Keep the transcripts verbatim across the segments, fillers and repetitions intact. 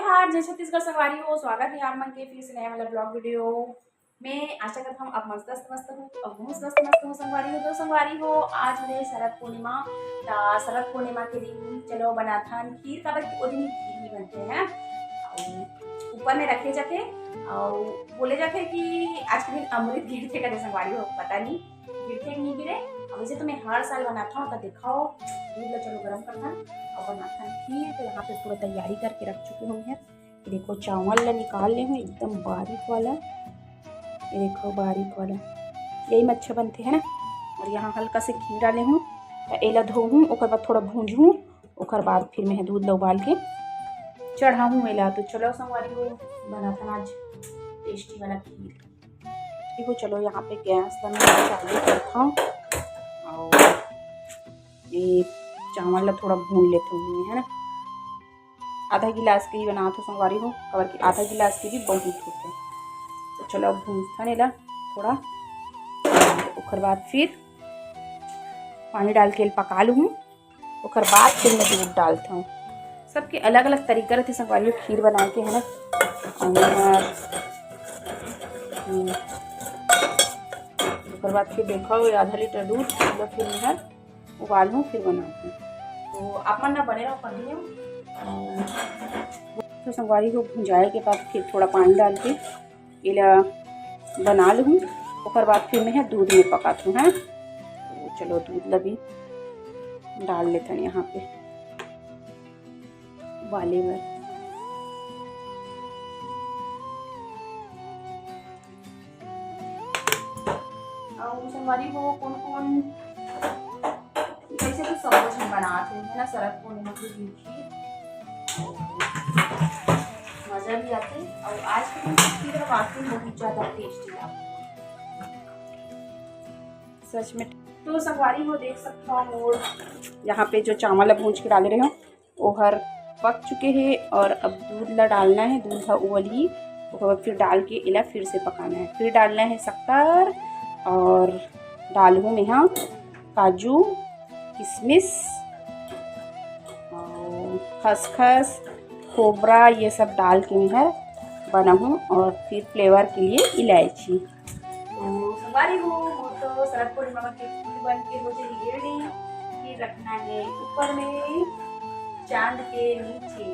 हाय, जय छत्तीसगढ़ संगवारी हो, स्वागत हे आप मन के फिर से नया वाला vlog video में। आशा करत हंव आप मन स्वस्थ मस्त हो, अउ महूं स्वस्थ मस्त हों संगवारी हो। तो संगवारी हो, आज हे शरद पूर्णिमा, त शरद पूर्णिमा के दिन चलो बनाथन खीर, काबर कि ओ दिन खीर ही बनथे, हैं। अउ ऊपर में रखे जाथे, अउ बोले जाथे कि आज के दिन अमृत गिरथे कथे संगवारी हो, पता नहीं गिरथे कि नहीं गिरे। अब इसे तो मैं हर साल बनाथंव, त देखाओ, दूध ला चलो गरम करथन अउ बनाथन खीर। तो यहाँ पे पूरा तैयारी करके रख चुके हंव। ये देखो, चावल ला निकाल ले हंव एकदम बारीक वाला, ये देखो बारीक वाला, यही में अच्छा बनथे, है ना। अउ यहाँ हल्का से घी डाले हंव, त एला धोहूं, ओकर बाद थोड़ा भूंजहूं, ओकर बाद फिर मैं दूध ला उबाल के चढ़ाहूं एला। तो चलो संगवारी हो, बनाथन आज tasty वाला खीर। देखो, चलो यहाँ पे गैस ला मैं चालू करथंव अउ ये चावल ला थोड़ा भून लेथंव, है ना। आधा गिलास के ही बनाथंव संगवारी हो, काबर कि आधा गिलास के भी बहुत होथे। तो चलो, अब भूंजथन एला थोड़ा, ओकर बाद फिर पानी डाल के पका लूहूं। ओकर बाद फिर मैं दूध डालथंव। सबके अलग-अलग तरीका रहिथे संगवारी हो खीर बनाए के, है ना। अउ मैं हर, हम्म, ओकर बाद फिर देखो, ये आधा लीटर दूध, ओला फिर मैं हर उबालहूं, फिर बनाहूं। तो आप मन ना बने रहो, पढ़ियो। तो संगवारी हो, भुंजाए के बाद फिर थोड़ा पानी डाल के एला बना लूहूं, ओकर बाद फिर मैं ह दूध में पकाथंव, हैं। तो चलो, दूध ला भी डाल लेथन यहाँ पे उबाले बर। अउ संगवारी हो, कोन कोन, वैसे तो सब झन बनात हे, है ना, शरद पूर्णिमा के दिन खीर मजा भी आथे। अउ आज के दिन खीर वाकई बहुत ज्यादा tasty लागथे, सच में। तो संगवारी हो, देख सकत हो, मोर यहाँ पे जो चावल ला भूंज के डाले रहे हंव, ओहर पक चुके हे अउ अब दूध ला डालना हे, दूध ह उबलही, ओकर बाद फिर डाल के एला फिर से पकाना हे। फिर डालना हे शक्कर अउ डालहूं मैं ह काजू, किशमिश अउ खसखस, खोबरा, ये सब डाल के मैं ह बनाहूं अउ फिर flavour के लिए इलायची। तो संगवारी हो, मोर तो शरद पूर्णिमा के खीर बन के हो जाही ready। खीर रखना हे ऊपर में, चांद के नीचे।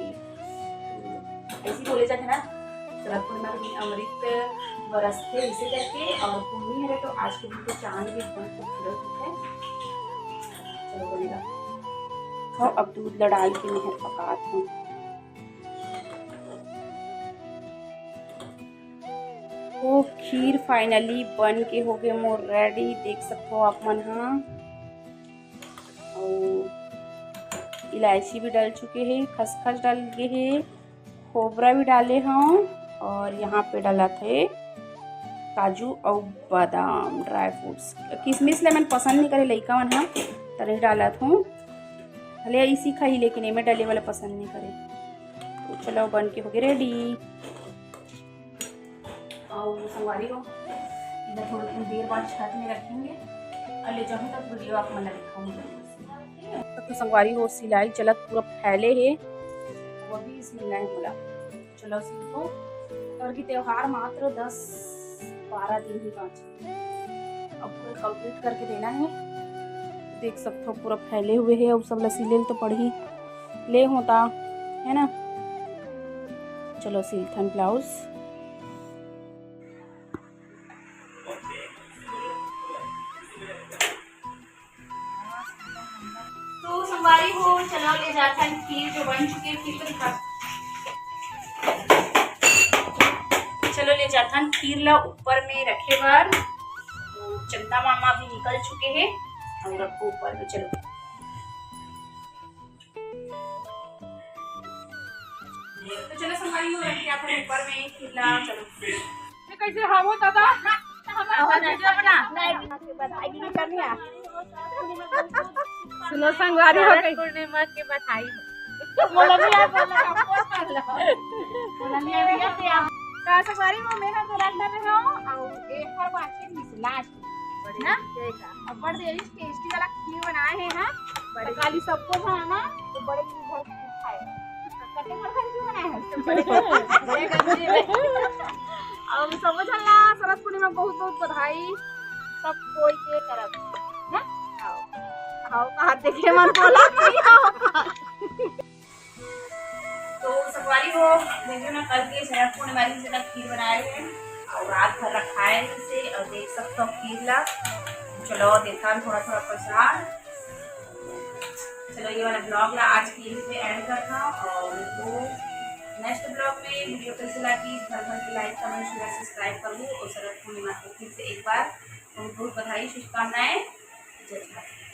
ऐसे बोले जाथे ना, शरद पूर्णिमा के दिन अमृत बरसथे, इसे करके, अउ पूर्णिमा हरे तो आज के दिन तो चांद भी एकदम खूबसूरत होथे। चलो बनेगा। हाँ, अब दूध ला डाल के मैं ह पकात हंव। ओ, खीर finally बन के हो गे मोर ready, देख सकत हो आप मन ह। अउ इलायची भी डल चुके हे, खसखस डल गे हे, खोबरा भी डाले हंव अउ यहाँ पे डलत हे काजू अउ बादाम, dry fruits। किशमिश ला मैं पसंद नहीं करे लइका मन ह, त नहीं डालत हंव, भले इसी खाही, लेकिन एमे डले वाला पसंद नहीं करे। तो चलो, बन के हो गे ready। अउ संगवारी हो, इधर थोड़ी देर बाद छत में रखेंगे अउ ले जाहूं, तब video आप मन ला दिखाऊंगी। तो संगवारी हो, सिलाई चलत पूरा फैले हे, वो भी सिलना हे मोला। चलो सीखो, काबर कि त्योहार मात्र दस बारह दिन ही बांचे, अब पूरा complete करके देना हे। देख सकत हो, पूरा फैले हुए हे, अब सब ला सिले ल तो पड़ही, ले होता, है ना। चलो सिलथन blouse। तो संगवारी हो, चलो ले जाथन खीर जो बन चुके हे, खीर तो दिखा। चलो ले जाथन खीर ला ऊपर में रखे बर। तो चंदा मामा भी निकल चुके हे, हम रखो ऊपर में। चलो, तो चलो संगवारी हो, रखे आप ऊपर में खीर ला। चलो, ये कैसे हवो दादा? सुनो संगवारी हो, शरद पूर्णिमा के बधाई हो। बोला भी आप, बोला आप, बोला भी आप। तो संगवारी हो, मैं ह गोरखपुर में हंव, अउ ए हर बांचे मिथिला ना? अब्बड़ देवी tasty वाला खीर बनाए हे, हाँ? तो काली सबको जाना, तो बड़े खीर खाए। कते बड़ खीर बड़े गंजी में। अब सब झन ला सरस पूर्णिमा बहुत बहुत बधाई, सब कोई के तरफ, ना? आओ, आओ, कहा देखे मन बोला नहीं, आओ। तो संगवारी हो, देखियो ना, कल के शरद पूर्णिमा दिन से खीर बनाए हे और रात भर रखाए हे इसे, और देख सकते हो खीर ला। चलो देखा थोड़ा थोड़ा प्रसाद। चलो ये वाला ब्लॉग ला आज के यहीं पे एंड करता हूँ, और तो नेक्स्ट ब्लॉग में वीडियो कैसे लगी, घर घर के लाइक, कमेंट, शेयर, सब्सक्राइब कर लो, और शरद पूर्णिमा को फिर से एक बार बहुत बहुत बधाई, शुभकामनाएं। जय भारत।